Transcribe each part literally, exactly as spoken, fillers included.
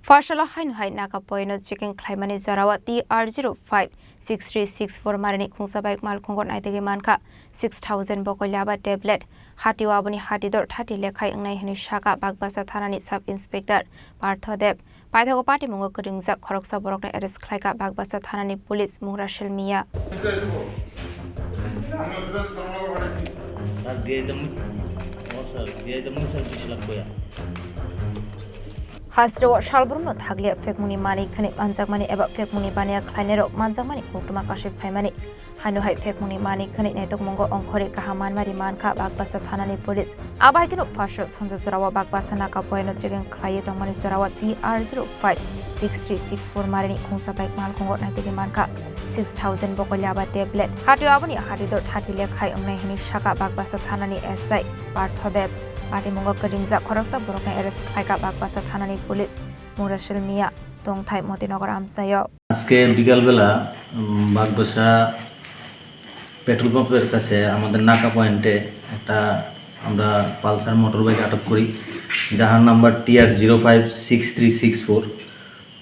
Pharsalo haino hai Nagapoyeno checking khlaimani jorao T R zero five six three six four marini khungsa bike malkhungo naitugwi mankha six thousand bokoilaba tablet, hatio aboni hati dor thati lekhai wngnai hwnwi sakha Bakbasa thanani Sub Inspector Partho Deb. Paithago patimungo kwrwngjak khoroksa borokno arrest khlaikha Bakbasa thanani police Mungrasel Miya. Sir, diye de mui-, o sir, diye de mui sir bish lakh boya. Hasteo salbrumno thakliya phekmungni manwi khwnwi manjakmani eba phekmungni baniya khlainairok manjakmani koktwma kasui phaimani. Haino hai phekmungni manwi khwnwi naitokmungo ongkhorwi kaham manmari mankha Bakbasa thanani police. Abo hai kheno Pharsalo sanja jorao Bakbasa Nagapoyeno checking khlaiwi tongmani jorao T R zero five six three six four marini khungsa bike malkhungo naitugwi mankha six thousand bokoilaba tablet. Hatio aboni hati dor thati lekhai wngnai hwnwi sakha Bakbasa thanani S I Partho Deb. Patimungo kwrwngjak khoroksa borokno arrest khlaikha Bakbasa thanani police Mungrasel Miya, tongthai Motinagar amchaio. আজকে বিকালবেলা, উম, বাগবাসা পেট্রোল পাম্পের কাছে আমাদের নাকা পয়েন্টে একটা আমরা পালসার মোটর বাইক আটক করি, যাহার number T R zero five six three six four।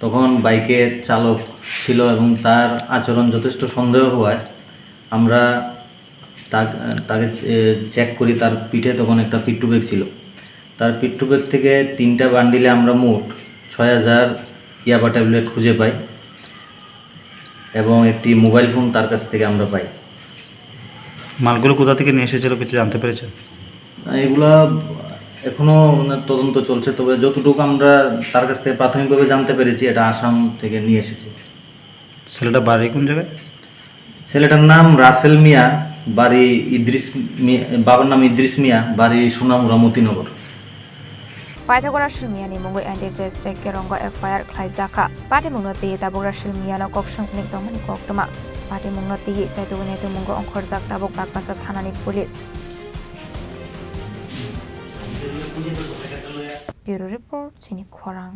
তখন বাইকের চালক ছিল এবং তার আচরণ যথেষ্ট সন্দেহ হওয়ায় আমরা তা-, তাকে চে-, চেক করি, তার পিঠে তখন একটা পিট্টু ব্যাগ ছিল। তার পিট্টু ব্যাগ থেকে তিনটা বান্ডিলে আমরা মোট ছয় হাজার ইয়াবা ট্যাবলেট খুঁজে পাই এবং একটি মোবাইল ফোন তার কাছ থেকে আমরা পাই। মালগুলো কোথা থেকে নিয়ে এসেছিল কিছু জানতে পেরেছেন? এগুলা এখনো, মানে, তদন্ত চলছে, তবে যতটুকু আমরা তার কাছ থেকে প্রাথমিকভাবে জানতে পেরেছি, এটা আসাম থেকে নিয়ে এসেছে। ছেলেটা বাড়ি কোন জায়গায়? ছেলেটার নাম রাসেল মিয়া, বাড়ি ইদ্রিস মি-, বাবার নাম ইদ্রিস মিয়া, বাড়ি সোনামুড়া Motinagar. Paithago Russell Miyani mungwi N D P S tei Kerongo F I R khlaijakha. Patimungno twiwi tabuk Russell Miyano kok swngni tongmani koktwma. Patimungno twiwi chaitugwi naitugmungo ongkhorjak tabuk Bakbasa thanani police. Bureau Report, Chini Khorang.